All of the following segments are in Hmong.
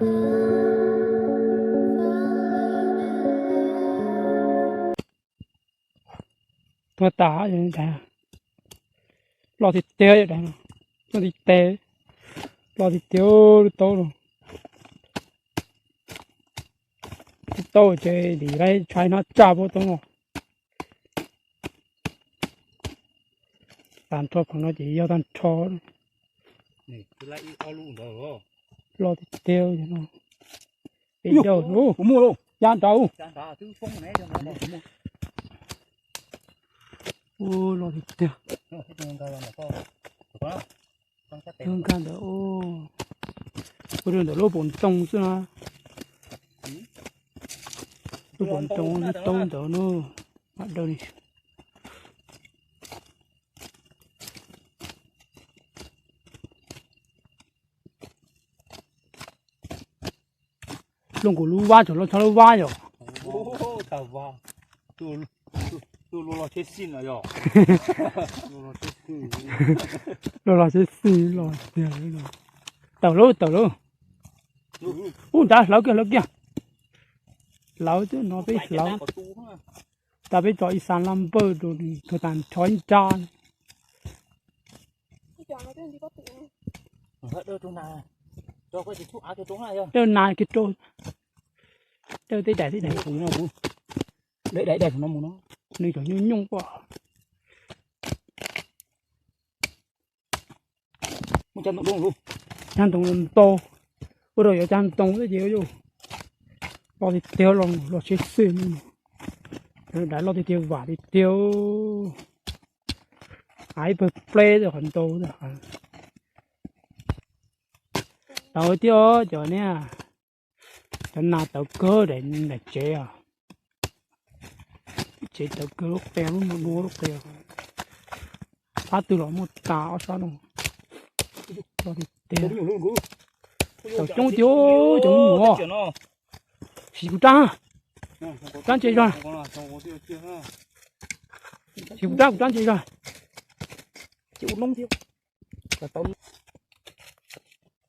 Tuag tas, loj tiag tiag, loj tiag tiag, loj tiag tiag, lub taub no. Lub taub ces lim laib tshaib hnab tsaj puab toob no. Tag nrho pem no ces yog tag nrho. Loj tiag tiag no. Peb dauj, ya nrad. Ua loj tiag tiag. Nkag ntawd, ua rau ntawm lub paus ntoo xwb na. Lub paus ntoo, lub taub ntawd no. Mam daws li. Looj kuv lub vab, tseem looj tshaj lub vab yom. Los los tsheb xwm los tiag. Tawm lauj, tawm lauj. Ub, nrad hlawv kiag, hlawv kiag. Hlawv twb no peb hlawv. Tas peb tso ib xav laj npawj rau nws tuag tag nrho ib nrab. Dawb nas kiag rau. Dawb teb dais teb dais. Dawb dais dais no mus no. Nws cov nyooj nyooj ko. Cag ntoo ntau, ua rau yuav cag ntoo xwb ces loj tiag tiag, los tsheb xwm no. Dais loj tiag tiag, vam tiag tiag. Hais pawg pleb qhov ntau. Tawv thiab cov niag, cov nas tawv kawg daim tsev os. Tsev tawv kawg lub qe, lub no dua lub qe. Qab twg los muaj tas ob sab no. Tawv coob tiag cov me nyuam. Sim kuv rab, rab ntse zog. Sim kuv rab, kuv rab ntse zog.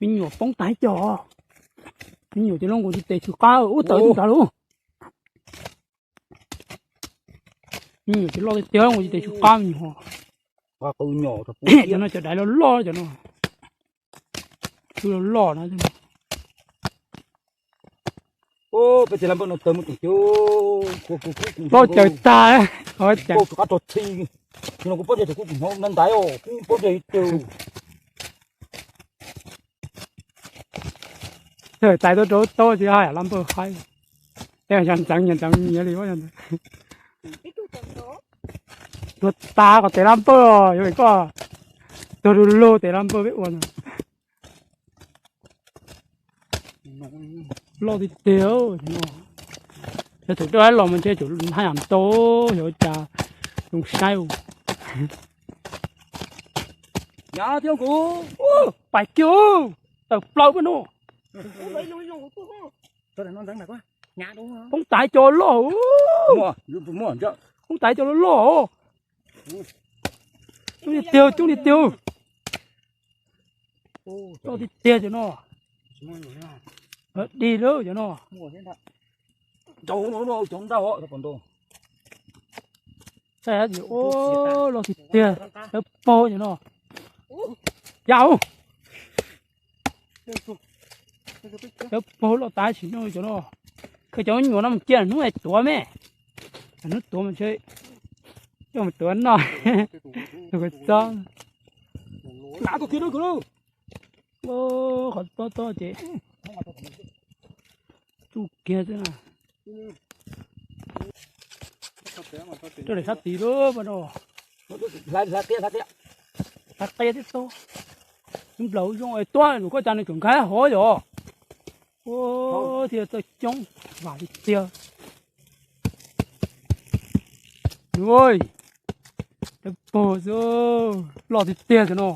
Me nyuam poob tas ib co. Me nyuam ces loj nkaus tsis tes tshwm qab, ub tawv tus nrad lauj. Me nyuam ces loj tiag tiag, loj nkaus tsis tes tshwm qab me nyuam. Cov no cov dais loj loj cov no. Loj loj no. Pob caws tag, pob caws. Tawm tais tuaj rau taub tsis haj yam laj npawj haib. Tej yog ntxeev, yog ntxeev nyiav li. Tuag tas kom tes laj npawj, yuav koj tuag lug lug tes laj npawj peb ua no. Loj tiag tiag. Yog thaum rau los mas ntshe tsum haj yam ntau, xyov cas zoo saib. Pais kiag, tawm plaws pab no. Poob tas cov loj, poob tas cov loj loj. Coob tiag tiag, coob tiag tiag. Loj tiag tiag cov no. Dig lawm cov no. Saib, loj tiag tiag, dawb paug cov no. Ya, dawb paug loj tas sim no cov no. Khaws cov me nyuam no mus cia hnub tuav me. Hnub tuav mas ntshe coj mus tuav noj. Tus kua txob. Qhov tob tob ces tsuj kiag xwb na. Rau daim sab tid lawm mas no. Hlais qia thiab tau. Nplaum zoo es tuab, koj cas nws tseem nkag hov yom. Ua, thiaj txawj coob, vam tiag tiag. Dawb paug xwb, loj tiag tiag cov no.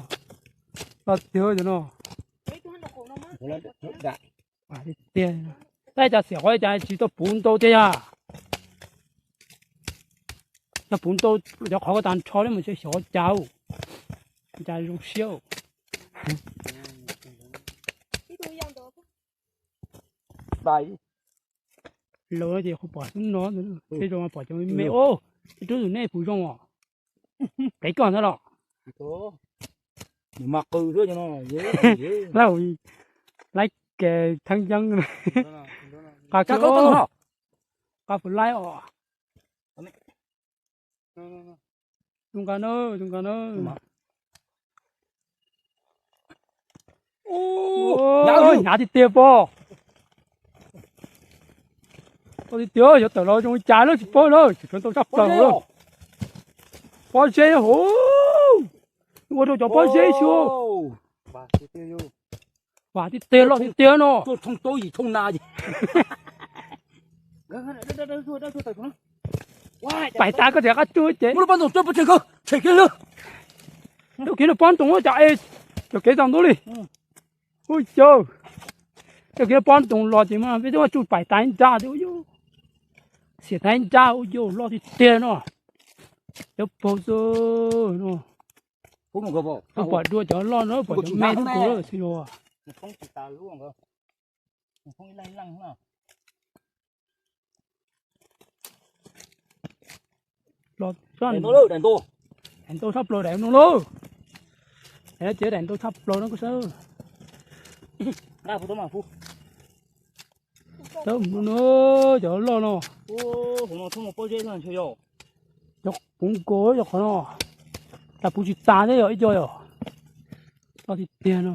Loj tiag cov no. Vam tiag tiag. Tab cas xiam qhov cas tsis tau puv ntau tiag yog. Yog puv ntau cov qhov ko tag nrho li mas xyov cas, cas zoo siab. tais. Laus no ces qhuav pom xub no, tej zaum pom cov me me. Ub, ib tug tus nej puv zoo os. Kev koj ntag los. Mas qw xwb no. Laib, laib kev theeb yeeb. Qab, qab puas laib os. Zoo nkaus na, zoo nkaus na. Hnyav tiag tiag pob. Tiag tiag, yuav tawm los zoo li cas lawm tsis paub lawm, tseem tshuav ntau tshaj plaws lawm. Pob zeb hauv, ua rau cov pob zeb xwb. Vam tiag tiag, loj tiag tiag no. Pais tas koj tseem qab tsuj ces. Tsuj kiag lub pob ntoo cas es cov kev tau ntuj li. Ub caug, cov kev pob ntoo los ces mas peb twb tsuj pais tas ib nrab thiab ub. Xiam tas ib nrab ub, loj tiag tiag no. Cov paug xwb no. Pom dua cov loj no, pom cov me xwb tus xwb los. Daim ntau tshaj plaws daim no lauj. Daim no ces daim ntau tshaj plaws no koj saib. Cov loj no. Cov puv nkaus cov qhov no. Cas puv tsis tas thiab yog ib co yom. Loj tiag tiag no.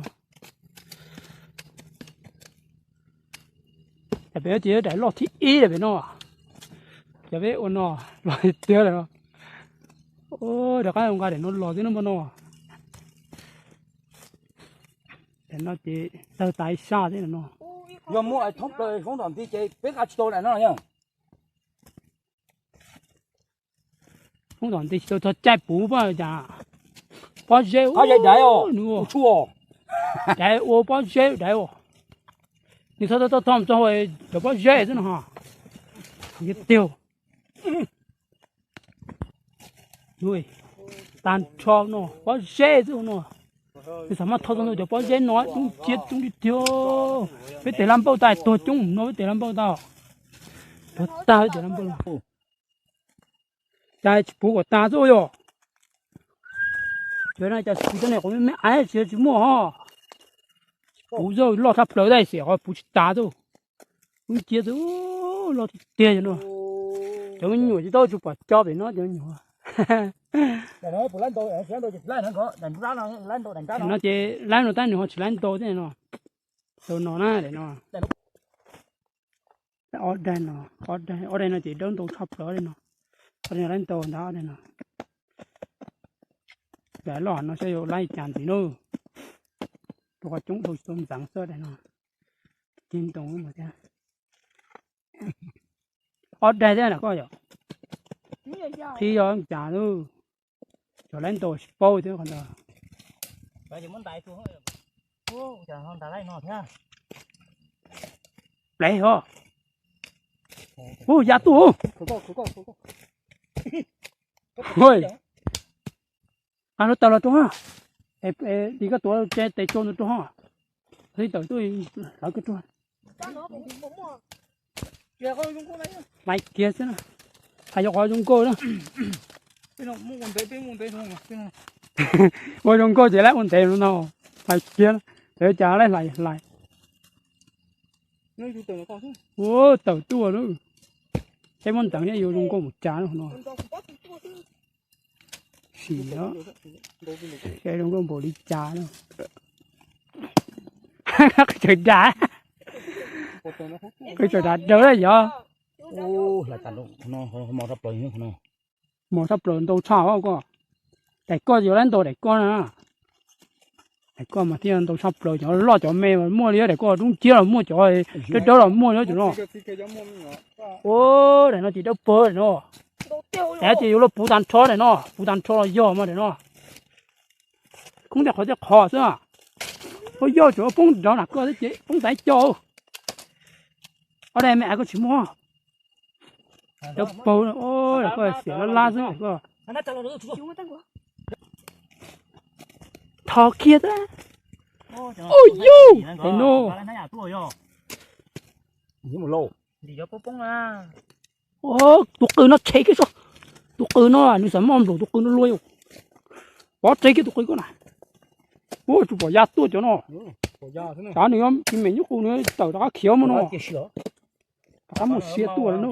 Cas pem ces daim loj thib ib daim pem no. Cov peb ua no loj tiag tiag lawm no. Rov qab nqa daim no los xwb no mas no. Daim no ces tawg tas ib sab thiab no. Yog muaj thoob plaws hoob tom ntej ces peb nqa tsis tau daim no yog. Hoob tom ntej tsis tau txog caij puv pob cas. Pob zeb, daim ua pob zeb daim. Nws txhob txhob txhob txog cov pob zeb xwb no. Tiag. Tag nrho no pob zeb xwb no. Nws xav mas thauj txog cov pob zeb no coob tiag coob tiag tiag. Peb tes lab npauj tag tuag coob no peb tes lab npauj tag. Tuag tag peb tes lab npauj. Cas tsis puv kom tas xwb yog. Cov no cas tsis puv cov niag quav me me aiv tsis tsis muaj ho. Puv xwb loj tshaj plaws tab sis ho puv tsis tas xwb. Ub cia xwb loj tiag tiag no. Cov me nyuam tsis tau tsis pom co pem no cov me nyuam. No ces laib no tab nws ho tsis laib ntau thiab no. Tau no na daim no. Ob daim no, ob daim, ob daim no ces dawb ntau tshaj plaws ob daim no. Ob daim no laib ntau ntag ob daim no. Daim loj no saib yuav laib cas ntxiv na. Rau qhov coob dhau tsis tau ntxeev xwb daim no. Cig ntoo thiab. Ob daim thiab na koj yom. Qhib yog cas lawm. Cov laib ntau tsis paub thiab qhov ntawd. Plev ho. Ub ya tuaj. Hos, lub taw los rau ha. Li koj tuav tes tsau ntawd rau ha. Tawm tuaj hlawv koj rau. Laiv kiag xwb na. Hais yog qhov zoo nkauj na. Ua zoo nkauj ces laib ua ntev no, hais kiag, cas laib hlais hlais. Ua tawm tuaj na. Saib muab ntxeev thiab yuav zoo nkauj mus cas no. Sim, zoo nkauj npaum li cas no. Qhov tseem dav, qhov tseem dav dawb yog. Mos tshaj plaws ntau tshaj koj. Daim koj yuav laib ntau daim koj na. Daim koj mas thiaj ntau tshaj plaws, cov loj cov me mas muaj li, daim koj dub nciab los muaj, cov dawb dawb los muaj li cov no. Ua daim no ces dawb paug daim no. Daim no ces yuav luag puv tag nrho daim no, puv tag nrho los yog mas daim no. Khoob tej qhov tej qhov xwb. Ua yog tsuas poob nrov na koj thiab ces poob tas ib co. Ob daim me es koj tsis muaj. Dawb paug, koj xiam lab lab xwb koj. Thov kiag xwb. Ua yog daim no. Tus qw no tshem kiag so. Tus qw no nws xav moj nplaum tus qw no luaj yom. Pov tseg kiag tus qw ko na. Ua tsuas pom ya tuaj cov no. Tav nws tsis meem nyuj qus nws tawm rov qab khiav mus no. Rov qab muaj siab tuaj no.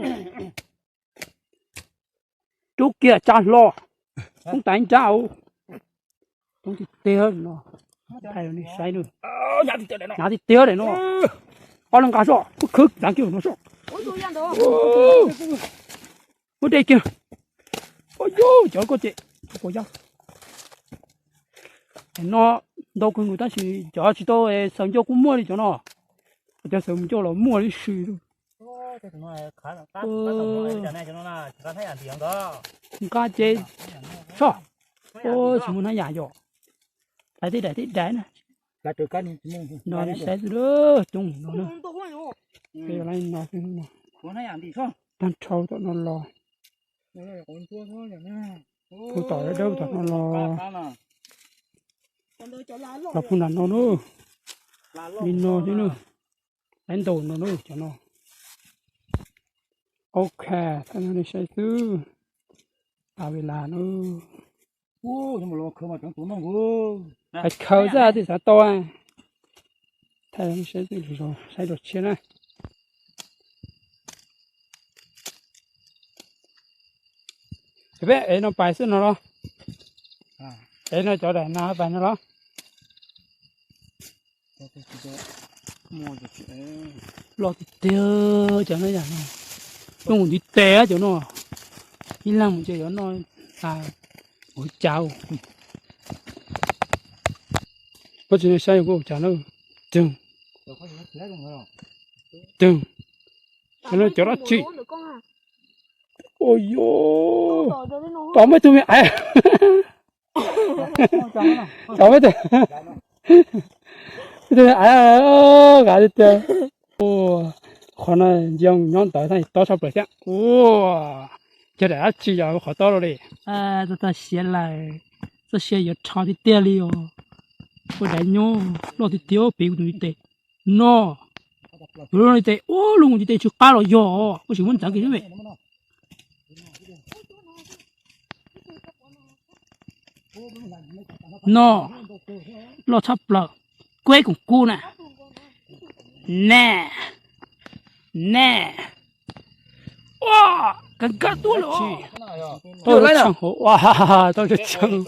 Rub kiag tsa hlo. Toob tas nrab. Toob tiag tiag no. Saib no. Hnyav tiag tiag no. Ob leeg nqa soj khwv khwv tsav kiag no soj. Muab de kiag. Ua yus cov ko ces pom ya. No ntau kawg nkaus tab sis cov tsis tau xaws ncauj kuj muaj li cov no. Cov xaws ncauj los muaj li si. Nqa ces soj. Tsis muaj hnab yam yom. Lawv tej daim tej daim na. No saib xwb coob no na. Peb yuav lawv no xwb no. Tag nrho tom no los. Kuv tom dawb dawb tom no los. Los puag nram no na. Li no xwb na. Lawv ntaus no na cov no. Ok, thaij no nej saib xwb. Tas li las na. Hais khaws xwb twb xav tau. Thaij no nej saib xwb, saib dua tshiab na. Peb ev no pais xwb no los? Ev no cov daim no pais no los? Loj tiag tiag cov no yam no. Loj ntiv tes cov no. Ib leeg mus ces yuav noj tas ua cas. Koj tsis saib kuv ua cas na. Tseeg. Tseeg. Cov no cov dab tsi? Ua yus, tom muaj ib tug me aiv. Tom muaj ib tug, ib tug me aiv, kav tiag tiag. Qhov no ntsia nyob ntawd tob tshaj plaws thiab. Ua, cog daim dab tsi yog qhov tob lawm li. Txog tag siav lawm, txoj sia yuav rho tiag tiag li os. Ua daim nyob loj tiag tiag pem kuv tus ntiv tes no. Kuv tus ntiv tes ua lub ntiv tes tsw qab los yog, kuv tsis muab ntxeev kiag xwb me. No, loj tshaj plaws, kueb koom kub na. Nab, nab, ua, kawg kawg tuaj lawm. Tau tshee hauv, ua, tau tshee.